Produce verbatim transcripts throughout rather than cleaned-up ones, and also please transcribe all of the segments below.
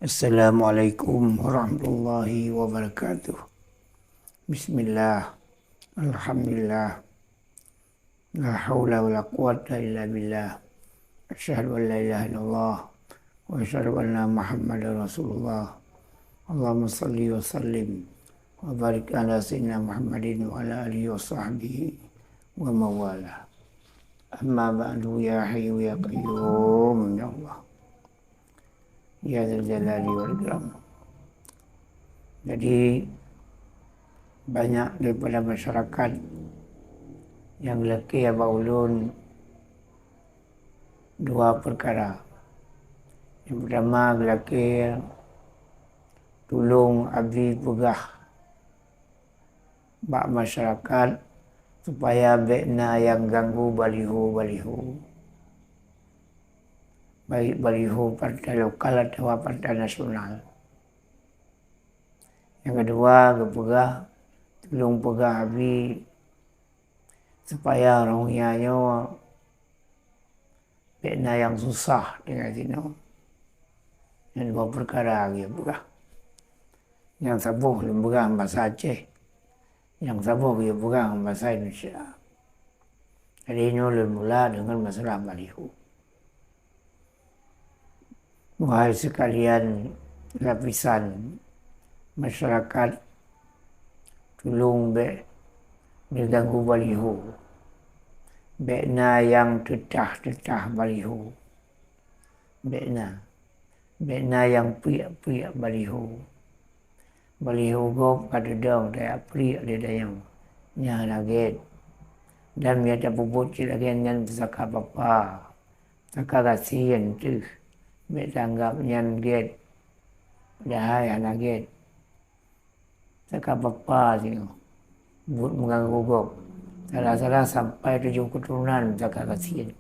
Assalamualaikum warahmatullahi wabarakatuh. Bismillah. Alhamdulillah. La haula wala quwwata illa billah. Asyhadu an la ilaha illallah wa asyhadu anna Muhammadar Rasulullah. Allahumma shalli wa sallim wa barik ala sayyidina Muhammadin wa ala alihi wa sahbihi wa mawala. Amma ba'du, ya hayyu ya qayyum, ya Allah. Ya Dzal Jalali wal Ikram. Jadi, banyak daripada masyarakat nyang geulakée bak ulôn dua peukara. Nyang peutama geulakée tulông abi peugah bak masyarakat supaya bék na nyang ganggu baliho-baliho, baik baliho partai lokal atawa partai nasional. Nyang keudua geupeugah, tulông peugah abi supaya ureuëng nyoe bék na nyang susah tinggai sinoe. Nyan dua peukara geupeugah. Nyang saboh lôn peugah basa Aceh, nyang saboh geupeugah basa Indonesia. Jadi nyoe lôn mula deungon masalah baliho. Wahai sekalian lapisan masyarakat, tulông bék neuganggu baliho. Bék na nyang teutah-teutah baliho. Bék na. Bék na nyang piek-piek baliho. Baliho gob ka teudong tajak priek lé tanyoe. Nyan hana gét. Dan meunyo tapeubuet cit lagée nyan peusaka papa. Saka gasien teuh, bék tanggab nyan gét, padahai hana gét. Saka papa singoh buet meuganggu gob, salah-salah sampai tujoh keuturonan saka gasien.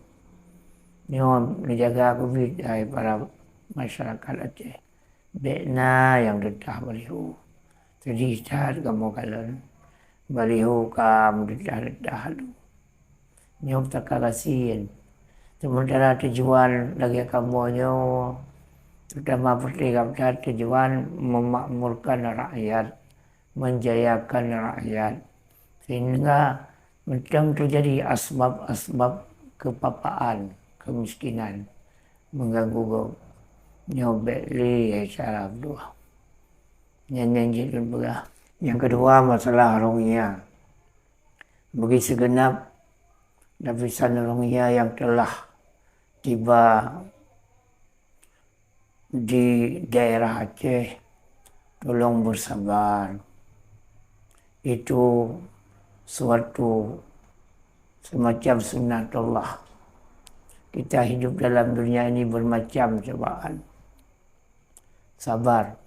Nyoe neujaga keubiet hai para masyarakat Aceh. Bék na nyang teutah baliho. Seudeh that kamoe kalon. Baliho ka meuteutah-teutah lom. Nyoe saka gasien. Seumeuntara tujuan lagée kamoe nyoe, terutama partai gabda, tujuan memakmurkan rakyat, menjayakan rakyat, sehingga mantong teujadi asbab-asbab keupapaan, keumiskinan, meuganggu gob. Nyoe bék lé syaraf dua. Nyan nyang jeuet lôn peugah. Nyang keudua, masalah Rohingya. Bagi sigeunab lapisan Rohingya nyang teulah tiba di daerah Aceh, tolong bersabar. Itu suatu semacam sunnatullah. Kita hidup dalam dunia ini bermacam cobaan. Sabar.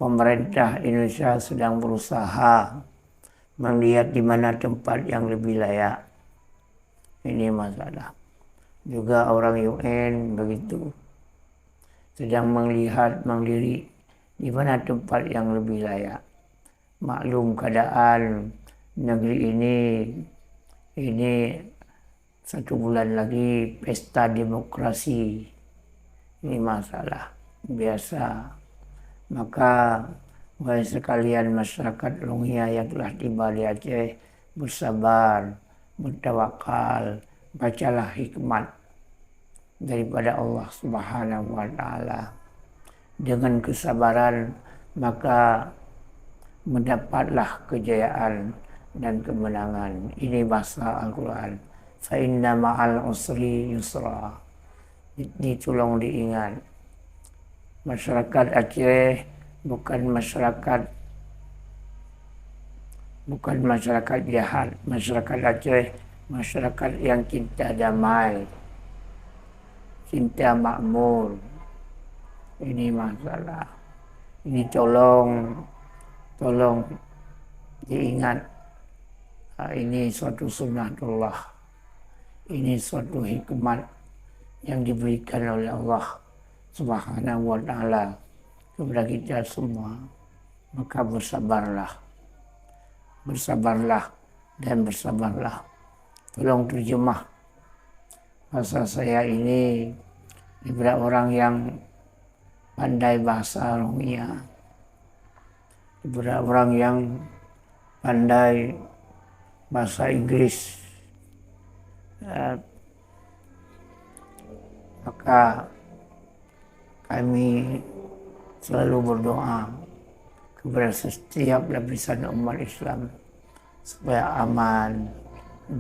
Pemerintah Indonesia sedang berusaha melihat di mana tempat yang lebih layak. Ini masalah. Juga orang U N begitu. Sedang melihat, melirik di mana tempat yang lebih layak. Maklum keadaan negeri ini, ini satu bulan lagi pesta demokrasi. Ini masalah biasa. Maka, wahai sekalian masyarakat Rohingya yang telah tiba di Aceh, bersabar, bertawakal, bacalah hikmat daripada Allah Subhanahu wa Ta'ala. Dengan kesabaran, maka mendapatlah kejayaan dan kemenangan. Ini bahasa Al-Quran. Fa inna ma'al usri yusra. Ini tolong diingat. Masyarakat Aceh bukan masyarakat, bukan masyarakat jahat. Masyarakat Aceh, masyarakat yang cinta damai, cinta makmur. Ini masalah. Ini tolong, tolong diingat. Ha, ini suatu sunnatullah. Ini suatu hikmat yang diberikan oleh Allah Subhanahu wa Ta'ala kepada kita semua. Maka bersabarlah. Bersabarlah dan bersabarlah. Tolong terjemah bahasa saya ini Dibri orang nyang pandai bahasa Rohingya, dibri orang nyang pandai bahasa Inggris. Eh, maka kami selalu berdoa kepada setiap lapisan umat Islam supaya aman,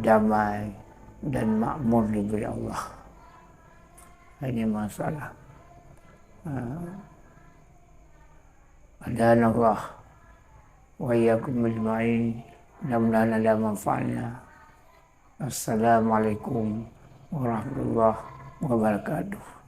damai, dan makmur diberi Allah. Ini masalah. Ah, hadanallah wa iyyakum ajma'in. Mudah-mudahan ada manfaatnya. Assalamualaikum warahmatullahi wabarakatuh.